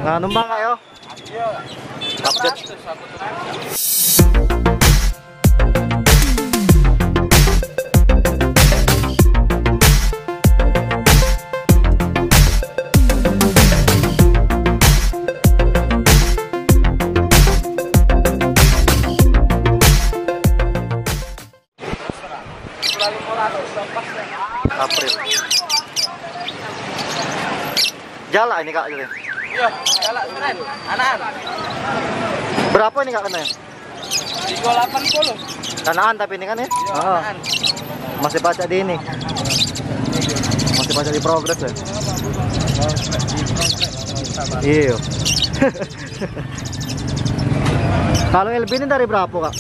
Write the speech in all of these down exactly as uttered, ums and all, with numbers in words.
Nah, numpang, Kak, yo? Iya. Update. April. Jalak ini, Kak, jadi? Iya, jalak keren. Anakan. Berapa ini, Kak, kena? Tiga lapan puluh. Anakan tapi ini kan ya? Iya, anakan. Masih pacak di ini. Masih pacak di progres ya? Iya. Kalau L B ini dari berapa, Kak?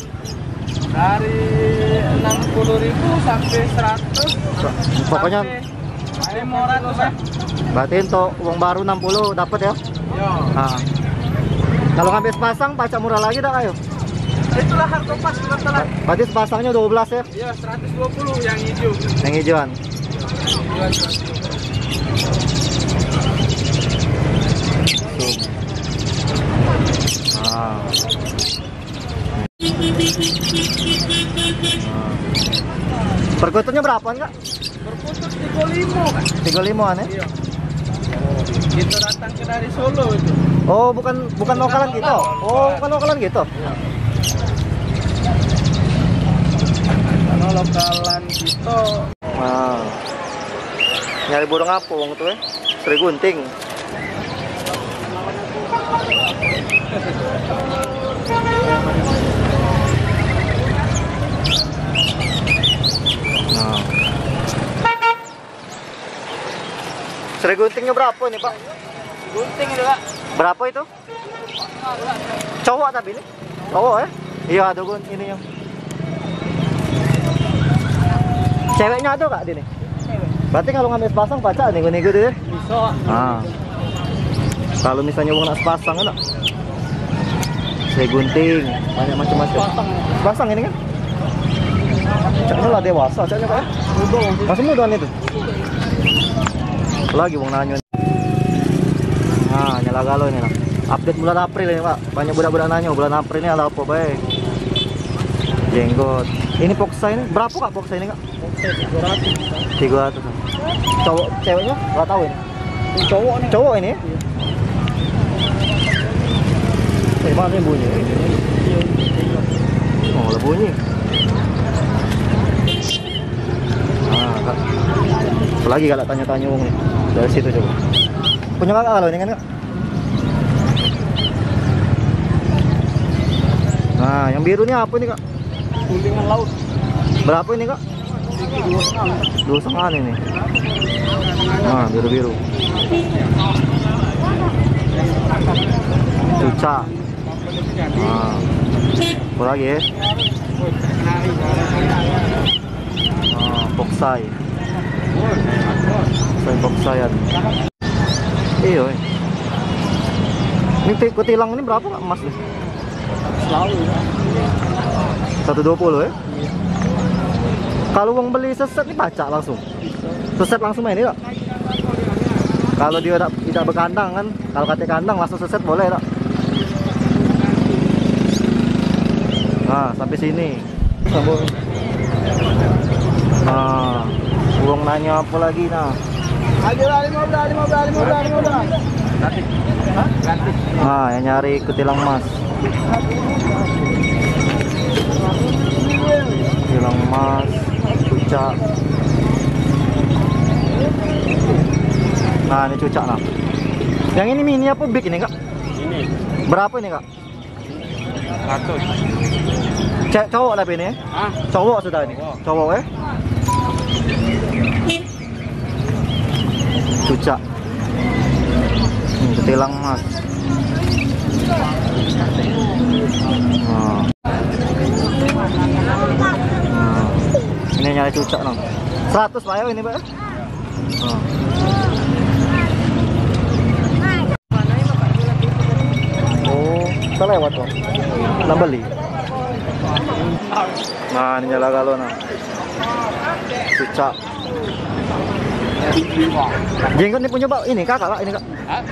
Dari enam puluh ribu sampai seratus. Pokoknya sampai lima ratus, ya. Berarti untuk uang baru enam puluh dapat ya? Iya. Ah. Kalau ngambil sepasang, pacak murah lagi dak, ayo? Itulah harga pas, kebetulan. Berarti sepasangnya dua belas ya? Iya, seratus dua puluh yang hijau. Yang hijauan. Tuh. Ah. Perkututnya berapaan, Kak? Perkutut tiga lima, Kak. Tiga lima an ya? Iya. Kita datang ke dari Solo itu. Oh, bukan, bukan lokalan kita. Oh, bukan lokalan kita. Iya. Kalau lokalan kita. Nah. Nyari burung apa wong tu, eh? Seri gunting. Nah. Seri guntingnya berapa nih, Pak? Gunting itu, Pak. Berapa itu? Cowok tapi ni? Cowok, eh? Iya, ada gun ini yang. Ceweknya ada, Kak, di ni? Berarti kalau ngambil sepasang pacak nih, gun-gun tu, eh? Bisa. Ah. Kalau misalnya wong nak sepasang, nak? Saya gunting, banyak macam-macam. Sepasang. Sepasang ini kan? Caknya lah dewasa, caknya, Kak, ya? Muda. Masih muda ni tu. Lagi wong nanyo. Nah, nyala galo ni lah. Update bulan April ni, Pak. Banyak budak-budak nanyo, bulan April ni ada apa bae? Jenggot. Ini poksai ni, berapa, Kak, poksai ni, Kak? Poksai tiga ratus. Tiga ratus. Cowok, ceweknya? Enggak tahu ini. Ini cowok ni. Cowok ini? Iya. Eh, mana bunyi? Oh, lah bunyi. Ah, Kak. Apa lagi kalau tanya-tanya wong ni? Dari situ coba. Punya Kakak kalau ini kan, Kak? Nah, yang biru ni apa ni, Kak? Kulingan laut. Berapa ini, Kak? Dua setengah. Dua setengah ini. Nah, biru-biru. Cucak. Nah. Apa lagi ya? Ah, poksai. Poksai, poksaian. Iyo, eh. Ini ti- kutilang ini berapa, Kak, emas ni? Selalu. Satu dua puluh, eh? Kalau wong beli seset ni pacak langsung. Seset langsung main ni tak? Kalau dia tak, tidak berkandang kan, kalau kate kandang langsung seset boleh tak? Nah, sampai sini. Sambung. Nah, wong nanya apa lagi nah? Ayo lah, lima belas, lima belas, lima belas, lima belas. Nah, yang nyari kutilang emas. Kutilang emas, cucak. Nah, ini cucak nah. Yang ini mini apa big ini, Kak? Ini. Berapa ini, Kak? Seratus. Cek cowok tapi ini? Hah? Cowok sudah ini? Cowok. Cowok, eh? Cucak. Hmm, ketilang emas. Nah. Nah. Ini nyari cucak, no. Seratus, Pak, ya, ini, Pak, ya? Oh. Oh, kita lewat, Bang. Nak beli. Nah, ini nyala galo nah. Cucak. Jenggot ni punya, Pak, ini Kakak, Pak, ini, Kak. Hah?